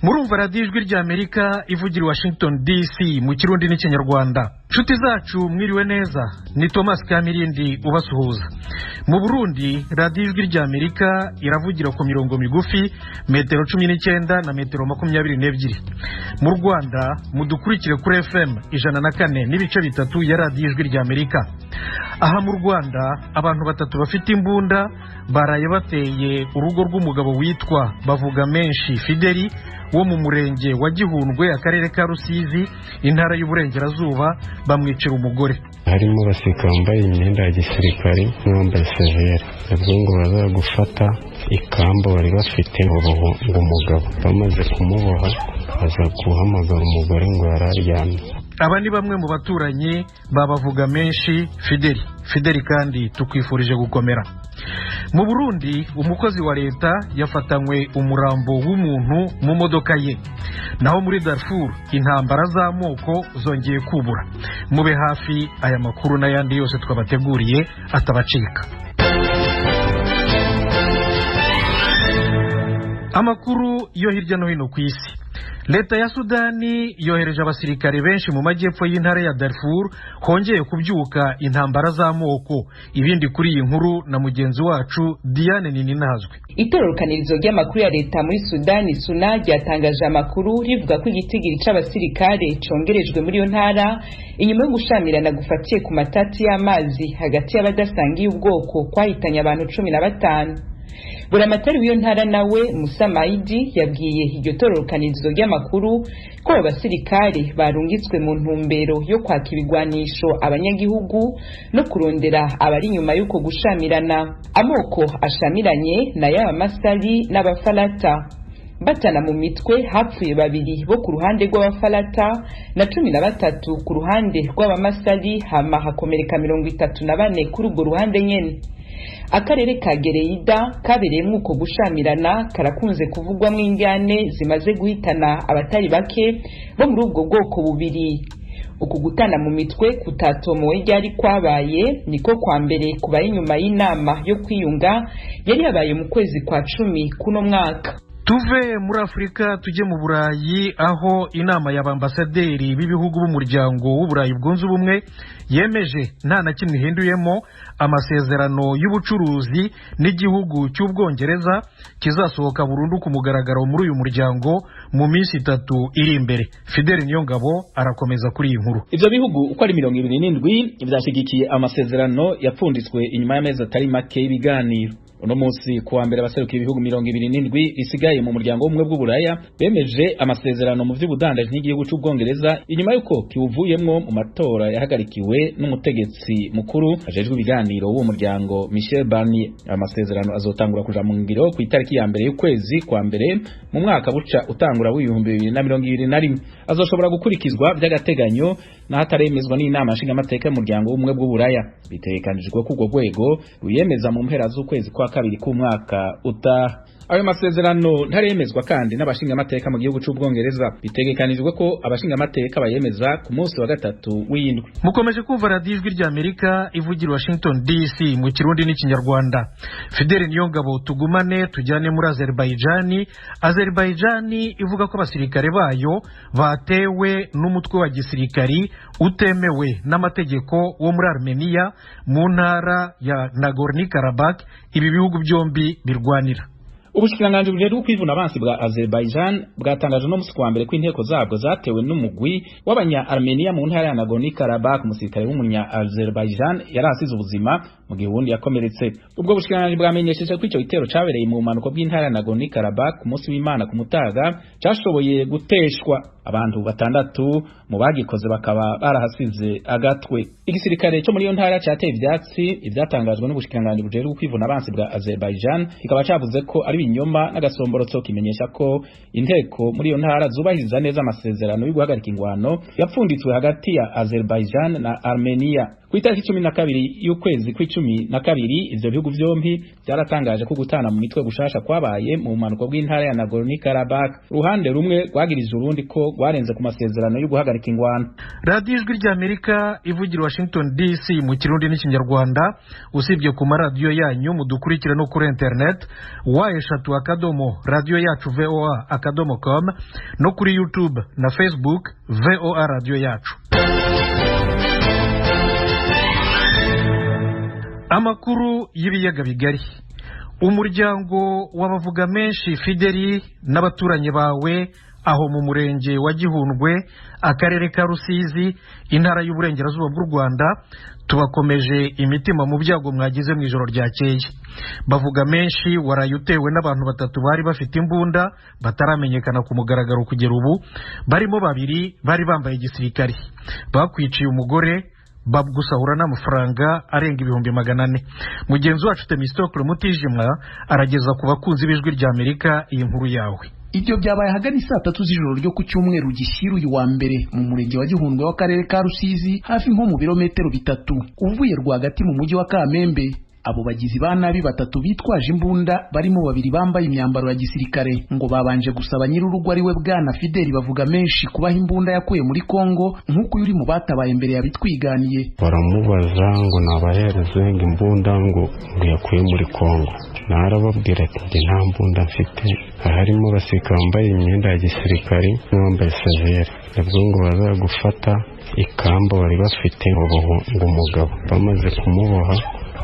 Murumva Radiyo Ijwi ry'Amerika ivugira i Washington DC mu Kirundi n'Ikinyarwanda. Nshuti zacu, mwiriwe neza. Ni Thomas Kamirindi ubasuhuza. Mu Burundi, Radiyo Ijwi ry'Amerika iravugira ku mirongo migufi, metero 19 na metero 22. Mu Rwanda mudukurikire kuri FM 104.3 ya Radiyo Ijwi ry'Amerika. Aha mu Rwanda, abantu batatu bafite imbunda baraye bateye urugo rw'umugabo witwa Bavuga Menshi Fideli wo mu Murenge wa Gihundwe, Akarere ka Rusizi, Intara y'Uburengerazuba, bamwicira umugore. Harimo abasirikare bambaye imyenda ya gisirikare n'abambaye severe, nabwo ngo baza gufata ikamba bari bafite, ngo umugabo bamaze kumuboha baza guhamagara umugore ngo yari aryamye. Aba ni bamwe mu baturanyi babavuga Menshi Fideli. Fideli kandi tukwifurije gukomera. Mu Burundi, umukozi wa leta yafatanywe umurambo w'umuntu mu modoka ye. Naho muri Darfur, intambara z'amoko zongeye kubura. Mube hafi aya makuru n'ayandi yose twabateguriye atabacika. Amakuru yo hirya no hino ku isi: Leta ya Sudani yohereje abasirikare benshi mu majyepfo y'intara ya Darfur hongeye kubyuka intambara z'amoko. Ibindi kuri iyi nkuru na mugenzi wacu Diane Nininazwe. Itororokanirizo ry'amakuru ya leta muri Sudani, SUNA, ryatangaje amakuru rivuga ko igitigiri c'abasirikare congerejwe muri iyo ntara inyuma yo gushamirana gufatiye ku matati y'amazi hagati y'abadasangiye ubwoko kwahitanye abantu 15. Buramatari w'iyo ntara nawe, Musa Maidi, yabwiye iryo tororokanirizo ry'amakuru ko abo basirikare barungitswe mu ntumbero yo kwaka ibigwanisho abanyagihugu no kurondera abari inyuma y'uko gushamirana. Amoko ashamiranye na y'Abamasari n'Abafarata batana mu mitwe. Hapfuye babiri bo ku ruhande rw'Abafarata na 13 ku ruhande rw'Abamasari, hama hakomereka 34 kuri urwo ruhande nyene. Akarere ka Gereida kabereyemo uko gushamirana karakunze kuvugwamo injyane zimaze guhitana abatari bake bo muri ubwo bwoko bubiri. Uku gutana mu mitwe kutatomowe ryari kwabaye niko kwa mbere kubaye inyuma y'inama yo kwiyunga yari yabaye mu kwezi kwa 10 kuno mwaka. Tuve muri Afurika tujye mu Burayi, aho inama y'abambasaderi b'ibihugu b'Umuryango w'Uburayi Bwunze Ubumwe yemeje nta na kimwe ihinduyemo amasezerano y'ubucuruzi n'igihugu cy'Ubwongereza kizasohoka burundu ku mugaragaro muri uyu muryango mu minsi 3 iri imbere. Fideli Niyongabo arakomeza kuri iyi nkuru. Ivyo bihugu uko ari 27 vyashigikiye amasezerano yapfunditswe inyuma y'amezi atari make y'ibiganiro. Uno munsi kuwa mbere, abaserukiye ibihugu 27 bisigaye mu Muryango w'Ubumwe bw'Uburaya bemeje amasezerano mu vy'ubudandaji n'igihugu c'Ubwongereza inyuma y'uko kiwuvuyemwo mu matora yahagarikiwe n'umutegetsi mukuru ajejwe ibiganiro w'uwo muryango, Michel Barnier. Amasezerano azotangura kuja mu ngiro ku itariki ya mbere y'ukwezi kwa mbere mu mwaka buca utangura w'2021. Azoshobora gukurikizwa vy'agateganyo n'ahataremezwa n'Inama Nshingamateka y'Umuryango w'Ubumwe bw'Uburaya. Bitegekanijwe ko urwo rwego ruyemeza mu mpera z'ukwezi kwa kabiri k'umwaka utaha. Ayo masezerano ntaremezwa kandi n'abashingamateka mu gihugu c'Ubwongereza. Bitegekanijwe ko abashingamateka bayemeza ku munsi wa gatatu w'indwi. Mukomeje kumva Radiyo Ijwi ry'Amerika ivugira Washington DC mu Kirundi n'Ikinyarwanda. Fideli Niyongabo, tugumane tujyane muri Azerbayijani. Azerbayijani ivuga ko abasirikare bayo batewe n'umutwe wa gisirikari utemewe n'amategeko wo muri Armenia mu ntara ya Nagorno Karabakh ibi bihugu byombi birwanira. Ubushikiranganji bujejwe kwivuna abansi bwa Azerbaijan bwatangaje no musi kwa mbere ko inteko zabwo zatewe n'umugwi w'abanya Armenia mu ntara ya Nagorno Karabakh. Umusirikare w'umunya Azerbaijan yari asize ubuzima mu gihe uwundi yakomeretse. Ubwo bushikiranganji bwamenyesheje ko ico gitero cabereye mu bumanuko bw'intara ya Nagorno Karabakh ku munsi w'Imana ku mutaga cashoboye guteshwa, abantu batandatu mu bagikoze bakaba barahasize agatwe. Igisirikare cyo muri iyo ntara cateye ivyatsi ivyatangajwe n'ubushikiranganji bujejwe kwivuna abansi bwa Azerbaijan, kikaba cavuze ko ari ibinyoma n'agasomborotso, kimenyesha ko inteko muri iyo ntara zubahiriza neza amasezerano yo guhagarika ingwano yapfunditswe hagati ya Azerbaijan na Armenia ku itariki 12 y'ukwezi kw'icumi na kabiri. Ivyo bihugu vyompi vyaratangaje ko gutana mu mitwe gushasha kwabaye mu bumanuko bw'intara ya Nagorno Karabakh. Uruhande rumwe rwagirije urundi ko rwarenze ku masezerano yo guhagarika ingwano. Radiyo Ijwi ry'Amerika ivugira Washington DC mu Kirundi n'Ikinyarwanda. Usibye ku maradiyo yanyu, mudukurikire no kuri internet, www.radiyoyacuvoa.com, no kuri YouTube na Facebook, VOA Radiyo Yacu. Amakuru y'ibiyaga bigari. Umuryango w'abavuga menshi Fideli n'abaturanyi bawe aho mu murenge wa Gihundwe, akarere ka Rusizi, intara y'Uburengerazuba bw'u Rwanda, tubakomeje imitima mu byago mwagize mu ijoro ryakeye. Bavuga menshi waraye utewe n'abantu batatu bari bafite imbunda bataramenyekana ku mugaragaro kugera ubu, barimo babiri bari bambaye igisirikare. Bakwiciye umugore, bagusahura n'amafaranga arenga 400,000. Mugenzi wacu Temistokle Mutijima arageza ku bakunzi b'Ijwi rya Amerika iyi nkuru yawe. Ibyo byabaye ahagana saa 3 z'ijoro ryo ku cyumweru gishyira uyu wa mbere mu murenge wa Gihundwe w'akarere ka Rusizi, hafi nko mu birometero 3 uvuye rwagati mu mujyi wa Kamembe. Abo bagizi ba nabi batatu bitwaje imbunda, barimo babiri bambaye imyambaro ya gisirikare, ngo babanje gusaba nyir'urugo ari we bwana Fideli bavuga menshi kubaha imbunda yakuye muri Kongo, nk'uko uyu uri mu batabaye mbere yabitwiganiye. Baramubaza ngo nabahereze ngo imbunda ngo yakuye muri Kongo. Narababwira ati njye nta mbunda mfite. Harimo abasirikare bambaye imyenda ya gisirikare n'abambaye severe. Nabwo ngo bazagufata ikamba bari bafite ngo umugabo bamaze kumuboha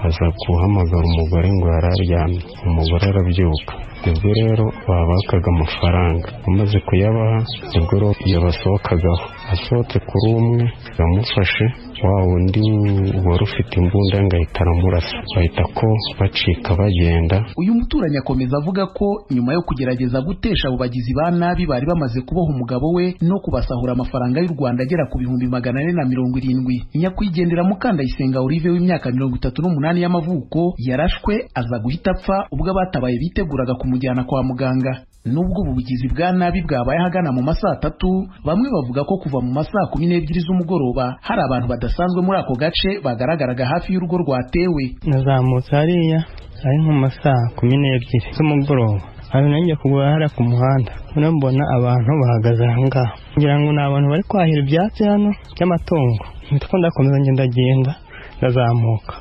aza guhamagara umugore ngo yari aryamye, umugore arabyuka. Nibwo rero babakaga amafaranga, bamaze kuyabaha nibwo yabasohokagaho. Asohotse kuri umwe yamufashe, wa wundi wari ufite imbunda ngo ahita aramurasa, bahita ko bacika bagenda. Uyu muturanyi akomeza avuga ko nyuma yo kugerageza gutesha abo bagizi ba nabi bari bamaze kuboha umugabo we no kubasahura amafaranga y'u Rwanda agera ku 470,000, nyakwigendera Mukandayisenga Olive w'imyaka 38 y'amavuko yarashwe aza guhita apfa ubwo abatabaye biteguraga kumujyana kwa muganga. Nubwo ubu bugizi bwa nabi bwabaye ahagana mu masaa 3, bamwe bavuga ko kuva mu masaa 12 z'umugoroba hari abantu badasanzwe muri ako gace bagaragaraga hafi y'urugo rwatewe. Nazamutse hariya ari nko mu masaa 12 z'umugoroba, aho nanjye kugura hariya ku muhanda, noneho mbona abantu bahagaze aha ngaha, ngira ngo ni abantu bari kwahira ibyatsi hano by'amatungo. Mpita ndakomeza ngendagenda ndazamuka.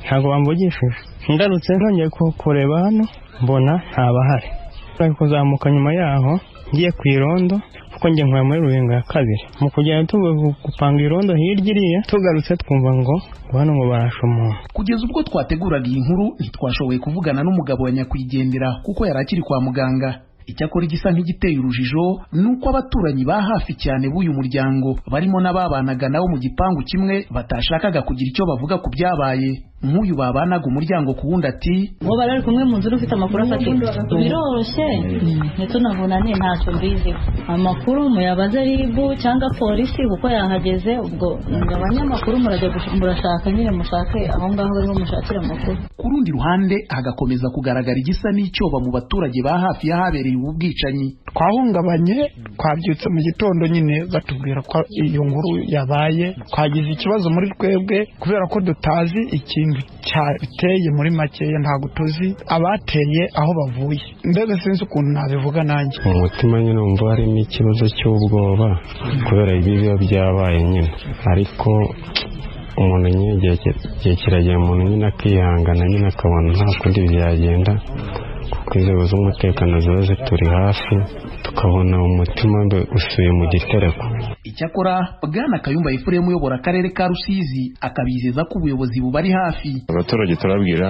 Ntabwo bamvugishije. Ngarutse nongeye kureba hano mbona ntabahari. Nari kuzamuka nyuma yaho ngiye ku irondo, kuko njye nkora muri Rubengo ya kabiri. Mu kugenda tuvuye gupanga irondo hirya iriya, tugarutse twumva ngo hano ngo barashe umuntu. Kugeza ubwo twateguraga iyi nkuru ntitwashoboye kuvugana n'umugabo wa nyakwigendera kuko yari akiri kwa muganga. Icyakora igisa nk'igiteye urujijo ni uko abaturanyi ba hafi cyane b'uyu muryango, barimo n'ababanaga nabo mu gipangu kimwe, batashakaga kugira icyo bavuga ku byabaye. Nk'uyu babanaga umuryango ku wundi ati: ngo bari bari kumwe mu nzu ufite amakuru afatika biroroshye, ntitunabonane ntacyo mbiziho. Amakuru muyabaze RIB cyangwa polisi kuko yahageze. Ubwo abanyamakuru murajya murashaka nyine mushake aho ngaho barimo mushakira amakuru. Ku rundi ruhande hagakomeza kugaragara igisa n'icyoba mu baturage ba hafi y'ahabereye ubu bwicanyi. Twahungabanye, twabyutse mu gitondo nyine batubwira ko iyo nkuru yabaye. Twagize ikibazo muri twebwe kubera ko dutazi ikintu cyateye. Muri makeya ntabwo tuzi abateye aho bavuye, mbega sinzi ukuntu nabivuga nanjye. Mu mutima nyine wumva harimo ikibazo cy'ubwoba kubera ibi biba byabaye nyine, ariko umuntu nyine igihe kiragera umuntu nyine akihangana nyine akabona nta kundi byagenda, kuko inzego z'umutekano ziba zituri hafi, tukabona umutima usuye mu gitereko. Icyakora Bwana Kayumba Efuremu uyobora akarere ka Rusizi akabizeza ko ubuyobozi bubari hafi. Abaturage turabwira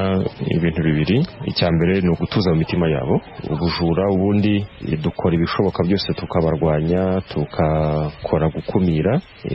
ibintu bibiri. Icya mbere ni ugutuza mu mitima yabo. Ubujura ubundi dukora ibishoboka byose tukabarwanya, tukakora gukumira,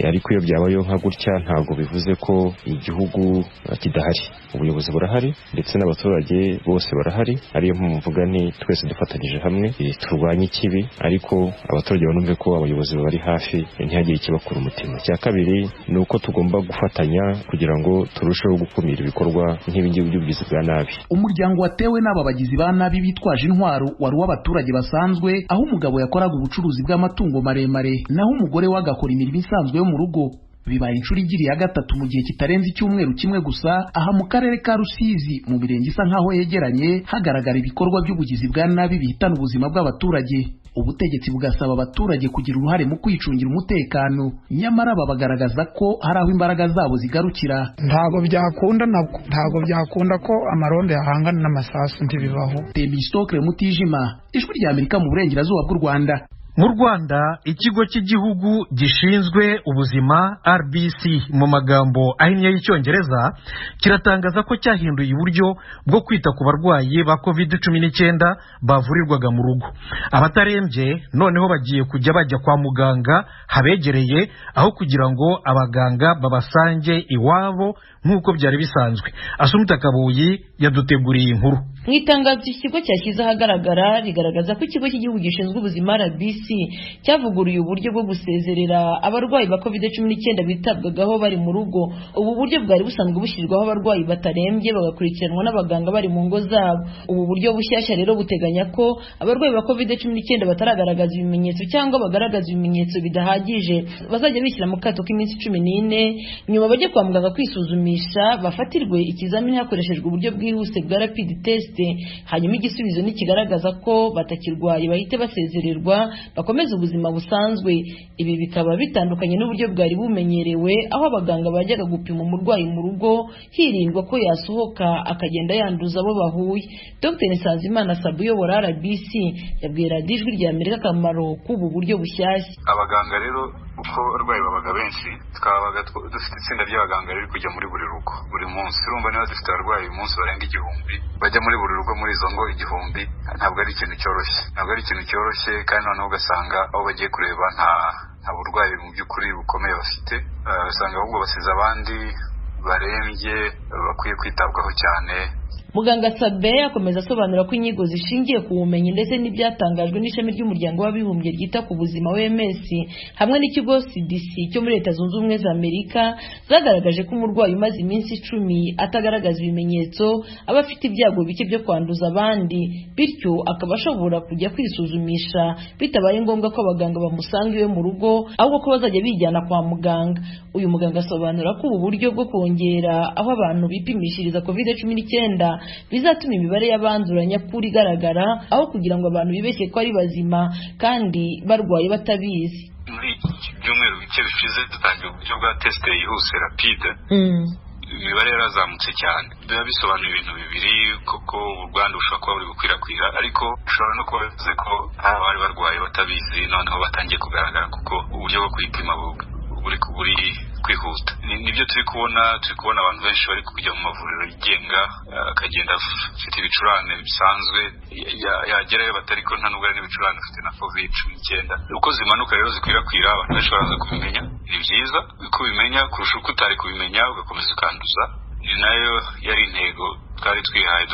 ariko iyo byabayeho nka gutya ntabwo bivuze ko igihugu kidahari. Ubuyobozi burahari ndetse n'abaturage bose barahari, ariyo mpamvu mvuga nti twese dufatanyije hamwe turwanye ikibi, ariko abaturage banumve ko abayobozi bari hafi, ntihagire ikibakura umutima. Icya kabiri ni uko tugomba gufatanya kugira ngo turusheho gukumira ibikorwa nk'ibi ngibi by'ubugizi bwa nabi. Umuryango watewe n'aba bagizi ba nabi bitwaje intwaro wari uw'abaturage basanzwe, aho umugabo yakoraga ubucuruzi bw'amatungo maremare naho umugore we agakora imirimo isanzwe yo mu rugo. Bibaye inshuro igiri ya gatatu mu gihe kitarenze icyumweru kimwe gusa, aha mu karere ka Rusizi mu mirenge isa nkaho yegeranye hagaragara ibikorwa by'ubugizi bwa nabi bihitana ubuzima bw'abaturage. Ubutegetsi bugasaba abaturage kugira uruhare mu kwicungira umutekano, nyamara aba bagaragaza ko hari aho imbaraga zabo zigarukira. Ntabwo byakunda, ntabwo byakunda ko amarondo yahangana n'amasasu, ntibibaho. Temistokle Mutijima, Ijwi rya Amerika mu burengerazuba bw'u Rwanda. Mu Rwanda, ikigo cy'igihugu gishinzwe ubuzima RBC mu magambo ahinnye y'Icyongereza kiratangaza ko cyahinduye uburyo bwo kwita ku barwayi ba COVID-19 bavurirwaga mu rugo. Abatarembye noneho bagiye kujya bajya kwa muganga habegereye, aho kugira ngo abaganga babasange iwabo nk'uko byari bisanzwe. Asumta Kabuyi yaduteguriye inkuru. Mu itangazo ikigo cyashyize ahagaragara rigaragaza ko ikigo cy'igihugu gishinzwe ubuzima RBC cyavuguruye uburyo bwo gusezerera abarwayi ba COVID-19 bitabwagaho bari mu rugo. Ubu buryo bwari busanzwe bushyirwaho abarwayi batarembye bagakurikiranwa n'abaganga bari mu ngo zabo. Ubu buryo bushyashya rero buteganya ko abarwayi ba COVID-19 bataragaragaza ibimenyetso cyangwa bagaragaza ibimenyetso bidahagije bazajya bishyira mu kato k'iminsi 14, nyuma bajye kwa muganga kwisuzumisha, bafatirwe ikizamini hakoreshejwe uburyo bwihuse bwa rapid test, hanyuma igisubizo nikigaragaza ko batakirwaye bahite basezererwa bakomeza ubuzima busanzwe. Ibi bikaba bitandukanye n'uburyo bwari bumenyerewe aho abaganga bajyaga gupima umurwayi mu rugo hirindwa ko yasohoka akagenda yanduza abo bahuye. Dr Nsanzimana Sabu uyobora RBC yabwiye Radiyo Ijwi rya Amerika akamaro k'ubu buryo bushyashya. Abaganga rero uko abarwayi babaga benshi, twabaga dufite itsinda ry'abaganga riri kujya muri buri rugo buri munsi. Urumva niba dufite abarwayi uyu munsi barenga 1000 bajya muri buri rugo muri izo ngo 1000, ntabwo ari ikintu cyoroshye, ntabwo ari ikintu cyoroshye. Kandi noneho ugasanga aho bagiye kureba nta burwayi mu by'ukuri bukomeye bafite, usanga ahubwo basize abandi barembye bakwiye kwitabwaho cyane. Muganga Sabe akomeza asobanura ko inyigo zishingiye ku bumenyi ndetse n'ibyatangajwe n'ishami ry'umuryango w'abibumbye ryita ku buzima OMS hamwe n'ikigo CDC cyo muri Leta Zunze Ubumwe za Amerika zagaragaje ko umurwayi umaze iminsi 10 atagaragaza ibimenyetso aba afite ibyago bike byo kwanduza abandi, bityo akaba ashobora kujya kwisuzumisha bitabaye ngombwa ko abaganga bamusanga iwe mu rugo, ahubwo ko bazajya bijyana kwa muganga. Uyu muganga asobanura ko ubu buryo bwo kongera aho abantu bipimishiriza COVID-19 bizatuma imibare y'abandura nyakuri igaragara, aho kugira ngo abantu bibeshye ko ari bazima kandi barwaye batabizi. Muri iki byumweru bike bishize dutangiye uburyo bwa test yihuse rapide, imibare yarazamutse cyane. Biba bisobanuye ibintu bibiri, koko ubwandu bushobora kuba buri gukwirakwira, ariko ushobora no kuba bivuze ko hari abari barwaye batabizi noneho batangiye kugaragara, kuko uburyo bwo kwipima buri kwihuta. Nibyo turi kubona abantu benshi bari kujya mu mavuriro yigenga, akagenda afite ibicurane bisanzwe, yagerayo batari ko nta nubwo ari n'ibicurane, afite na COVID-19. Uko zimanuka rero zikwirakwira, abantu benshi baraza kubimenya. Ni byiza kubimenya kurusha uko utari kubimenya ugakomeza ukanduza. Ni nayo yari intego twari twihaye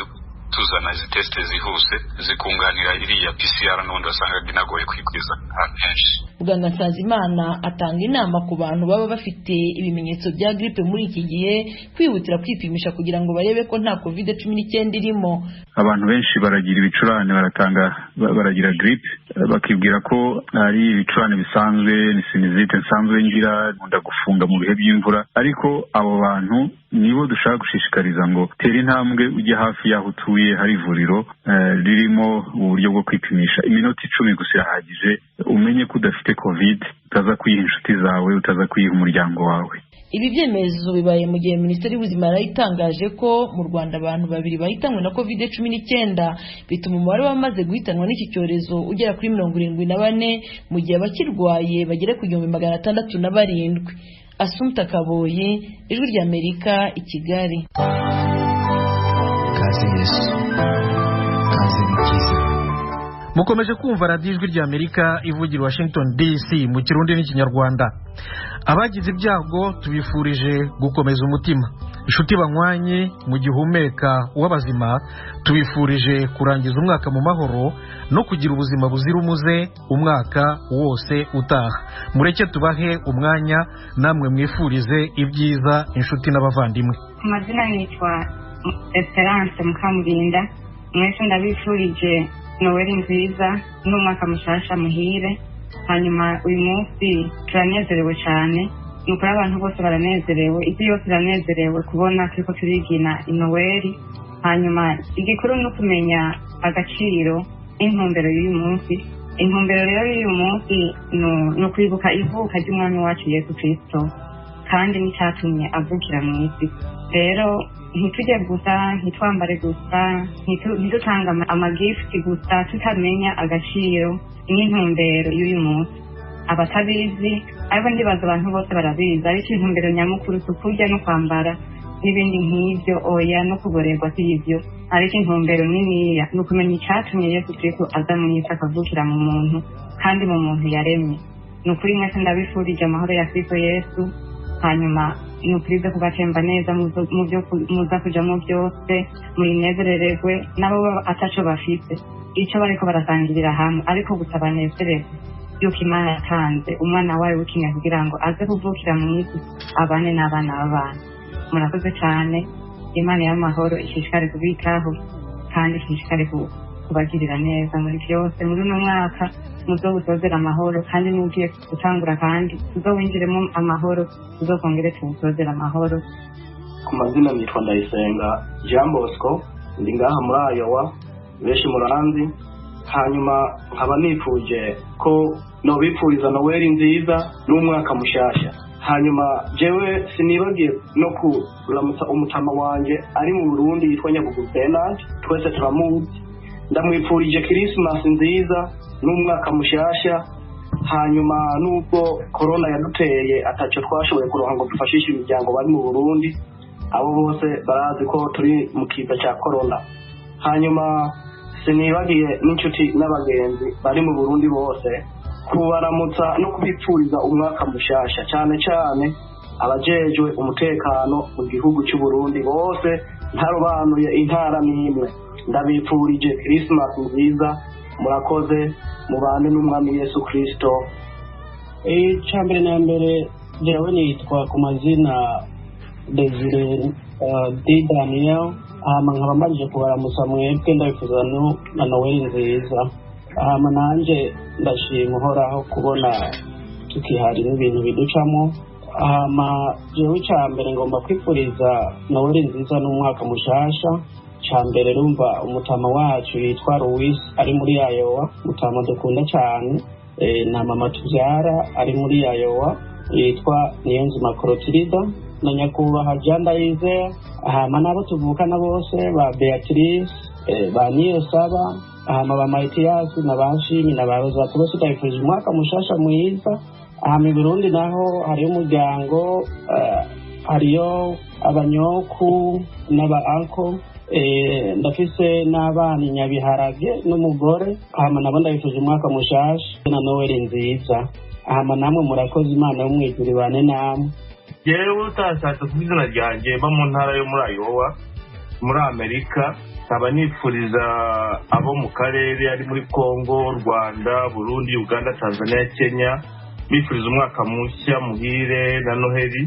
tuzana izi test zihuse zikunganira iriya PCR n'ubundi wasangaga inagoye kwikwiza ahantu henshi. Muganga Nsanzimana atanga inama ku bantu baba bafite ibimenyetso bya grippe muri iki gihe kwihutira kwipimisha kugira ngo barebe ko nta COVID-19 irimo. Abantu benshi baragira ibicurane, baratanga baragira grippe bakibwira ko ari ibicurane bisanzwe, ni sinizite nsanzwe ngira, nkunda gufunga mu bihe by'imvura, ariko abo bantu nibo dushaka gushishikariza ngo tera intambwe ujye hafi y'aho utuye hari ivuriro ririmo uburyo bwo kwipimisha. Iminota 10 gusa irahagije, umenye ko udafite COVID, utaza kuyiha inshuti zawe, utaza kuyiha umuryango wawe. Ibi byemezo bibaye mu gihe Minisiteri y'Ubuzima yarayitangaje ko mu Rwanda abantu 2 bahitanwe na COVID-19, bituma umubare w'abamaze guhitanwa n'iki cyorezo ugera kuri 74, mu gihe abakirwaye bagera ku 1607. Asumta Kaboyi, Ijwi rya Amerika, i Kigali. Kaze Yesu, kaze mukiza. Mukomeje kumva Radiyo Ijwi rya Amerika ivugira Washington DC mu Kirundi n'Ikinyarwanda. Abagize ibyago tubifurije gukomeza umutima. Inshuti banywanye mu gihumeka w'abazima tubifurije kurangiza umwaka mu mahoro no kugira ubuzima buzira umuze umwaka wose utaha. Mureke tubahe umwanya namwe mwifurize ibyiza inshuti n'abavandimwe. Amazina nitwa Esperance Mukamurinda. Mwese ndabifurije Noel nziza n'umwaka mushasha muhire. Hanyuma uyu munsi turanezerewe cyane, ni ukuri abantu bose baranezerewe, isi yose iranezerewe kubona turiko turigina inoweli. Hanyuma igikuru ni ukumenya agaciro n'intumbero y'uyu munsi. Intumbero rero y'uyu munsi ni ukwibuka ivuka ry'umwami wacu Yesu Kristo, kandi n'icyatumye avukira mu isi. Rero ntitujye gusa, ntitwambare gusa, ntidutange amagifuti gusa tutamenya agaciro n'intumbero y'uyu munsi. Abatabizi ariko ndibaza abantu bose barabizi, ariko intumbero nyamukuru si ukurya no kwambara n'ibindi nk'ibyo, oya, no kuborerwa si ibyo, ariko intumbero niniya ni ukumenya icyatumye Yesu Kristo aza mu isi akavukira mu muntu, kandi mu muntu yaremye. Ni ukuri mwese ndabifurije amahoro ya Kristo Yesu. Hanyuma ni ukuri byo kubatemba neza mu byo muza kujamo byose, muyinezerererwe nabo ataco bafise, icyo bariko barasangirira hamwe, ariko gusa banezererwe yuko Imana yatanze umwana wayo w'ikinege kugira ngo aze kuvukira mu isi abane n'abana b'abantu. Murakoze cyane. Imana y'amahoro ishishikare kubitaho kandi ishishikare kubagirira neza muri byose muri uno mwaka muzowusozera amahoro, kandi n'ugiye gutangura kandi tuzowinjiremo amahoro, tuzokongere tuwusozere amahoro. Ku mazina nitwa Ndayisenga Jean Bosco, ndi ngaha muri Iowa, benshi muranzi. Hanyuma nkaba nifuje ko nobipfuriza Noweli nziza n'umwaka mushasha. Hanyuma jewe sinibagiye no kuramutsa umutama wanje ari mu Burundi yitwa Nyabugu Bernard, twese turamuzi. Ndamwipfurije Christmas nziza n'umwaka mushasha. Hanyuma nubwo corona yaduteye ataco twashoboye kuronka ngo dufashishe imiryango bari mu Burundi, abo bose barazi ko turi mu kiza ca corona. Hanyuma sinibagiye n'inshuti n'abagenzi bari mu Burundi bose kubaramutsa no kubipfuriza umwaka mushasha, cyane cyane abajejwe umutekano mu gihugu cy'u Burundi bose, ntarobanuye intara n'imwe. Ndabipfurije Christmas nziza, murakoze, mubane n'umwami Yesu Kristo. Icya mbere na mbere, jewe nitwa ku mazina Desire D Daniel. Hama nkaba mbanje kubaramutsa mwebwe, ndabifuza na Noweli nziza. Hama nanje ndashima Uhoraho kubona tukihari n'ibintu biducamo. Hama jewe icya mbere ngomba kwifuriza Noweli nziza n'umwaka mushasha. Cya mbere, rumva umutama wacu yitwa Louis ari muri Iowa, mutama dukunda cyane, na mama tubyara ari muri Iowa yitwa Niyonzima Clotilda, na nyakubahwa Jean Ndayizeye. Hama n'abo tuvukana bose, ba Beatrice, ba Niyosaba, hama ba Maitiyasi na ba Nshimi na ba Rosati, bose ndabifurije umwaka mushasha mwiza. Hama i Burundi naho hariyo umuryango, hariyo abanyoku n'aba anko, ndafise n'abana i Nyabiharage n'umugore. Hama nabo ndabifuje umwaka mushasha na Noweli nziza. Hama namwe murakoze, Imana yo mw'ijuru ibane namwe. Yewe, utashatse ku izina ryanjye, mba mu ntara yo muri Iowa muri Amerika. Nkaba nifuriza abo mu karere ari muri Congo, Rwanda, Burundi, Uganda, Tanzania, Kenya, bifuriza umwaka mushya muhire na Noheli.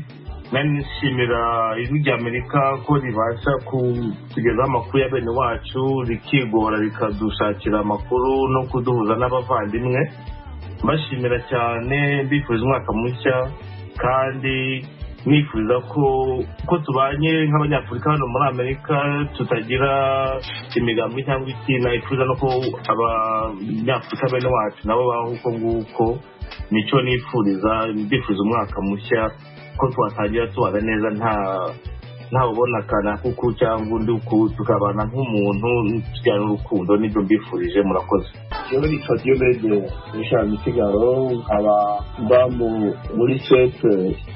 Nishimira Ijwi rya Amerika ko ribasha kutugezaho amakuru ya bene wacu, rikigora rikadushakira amakuru no kuduhuza n'abavandimwe. Mbashimira cyane, mbifuriza umwaka mushya, kandi nifuza ko tubanye nk'Abanyafurika hano muri Amerika, tutagira imigambi cyangwa iki. Nifuza no ko Abanyafurika bene wacu nabo baho uko nguko. Nicyo nifuriza, mbifuriza umwaka mushya, ko twatangira tubana neza, nta ubona akana kuku cyangwa undi uku, tukabana nk'umuntu tujyana urukundo. Nibyo mbifurije, murakoze. Jewe nitwa Diomede Richard Misigaro, nkaba mba muri state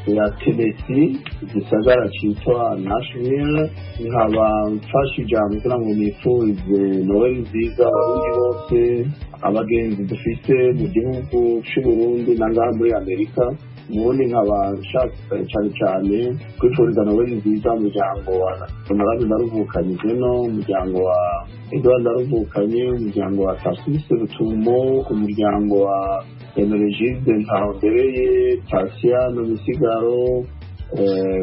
ya Tennessee, igisagara citwa Nashville. Nkaba mfashe ijambo kugira ngo nifurize Noel nziza Abarundi bose, abagenzi dufise mu gihugu c'u Burundi na ngaha muri Amerika. Ubundi nkaba nshaka cyane cyane kwifuriza Noel nziza umuryango wa Honorable Ndaruvukanye Zeno, umuryango wa Edouard Ndaruvukanye, umuryango wa Tarcisse Rutumo, umuryango wa Energide Ntahondereye, Tasiano Misigaro,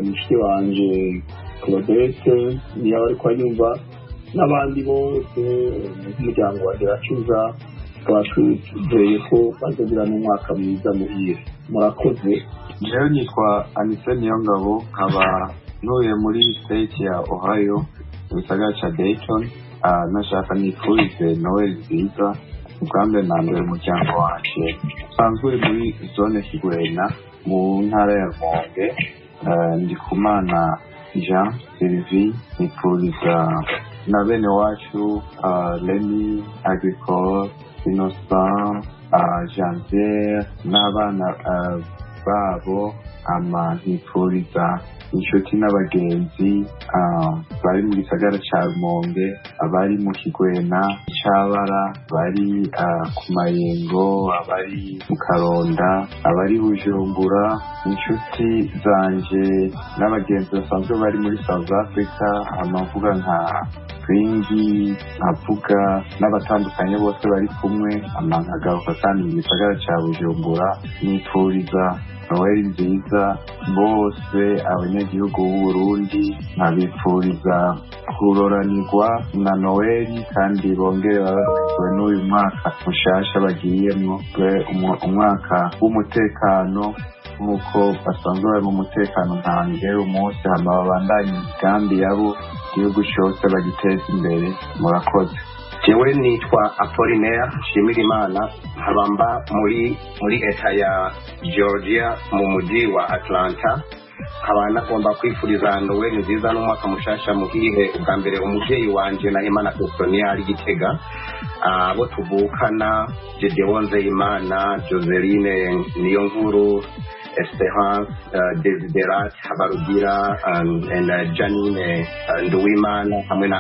mushiki wanje Claudette niyo ariko anyumva, n'abandi bose, nk'umuryango wa Deracuza. Tukaba twizeye ko bazagira n'umwaka mwiza muhire. Murakoze. Jewe nitwa Anise Niyongabo, nkaba ntuye muri state ya Ohio mu gisagara ca Dayton. Nashaka nifurize Noel nziza. Ubwa mbere na mbere umuryango wanje usanzwe uri muri zone Kigwena mu ntara ya Rumonge. Ndikumana Jean Sylvie nipfuriza na bene wacu Remy Agricole, Innocent, Janvier n'abana babo. Ama nipfuriza inshuti n'abagenzi bari mu gisagara ca Rumonge, abari mu Kigwena, Cabara, bari ku Mayengo, abari mu Karonda, abari Bujumbura, inshuti zanje n'abagenzi basanzwe bari muri South Africa, amavuga nka Ringi, nkavuga n'abatandukanye bose bari kumwe. Ama nkagaruka kandi mu gisagara ca Bujumbura, nipfuriza Noel nziza bose abanyagihugu b'Uburundi, nkabipfuriza kuroranirwa na Noel kandi bongere bababwiwe n'uyu mwaka mushasha bagiyemwo, umwaka w'umutekano nk'uko basanzwe bari mu mutekano ntangere umunsi, hama babandanye imigambi yabo igihugu cose bagiteza imbere. Murakoze. Jewe nitwa Apollinaire Nshimirimana, nkaba mba muri eta ya Georgia mu mujyi wa Atlanta. Nkaba nagomba kwifuriza Noel nziza n'umwaka mushasha muhihe. Ubwa mbere umuvyeyi wanje Nahimana Petronia ari Gitega, abo tuvukana Gedeon Nzeyimana, Joseline Niyonkuru, Esperance, Desiderat Habarugira and Janine Nduwimana hamwe na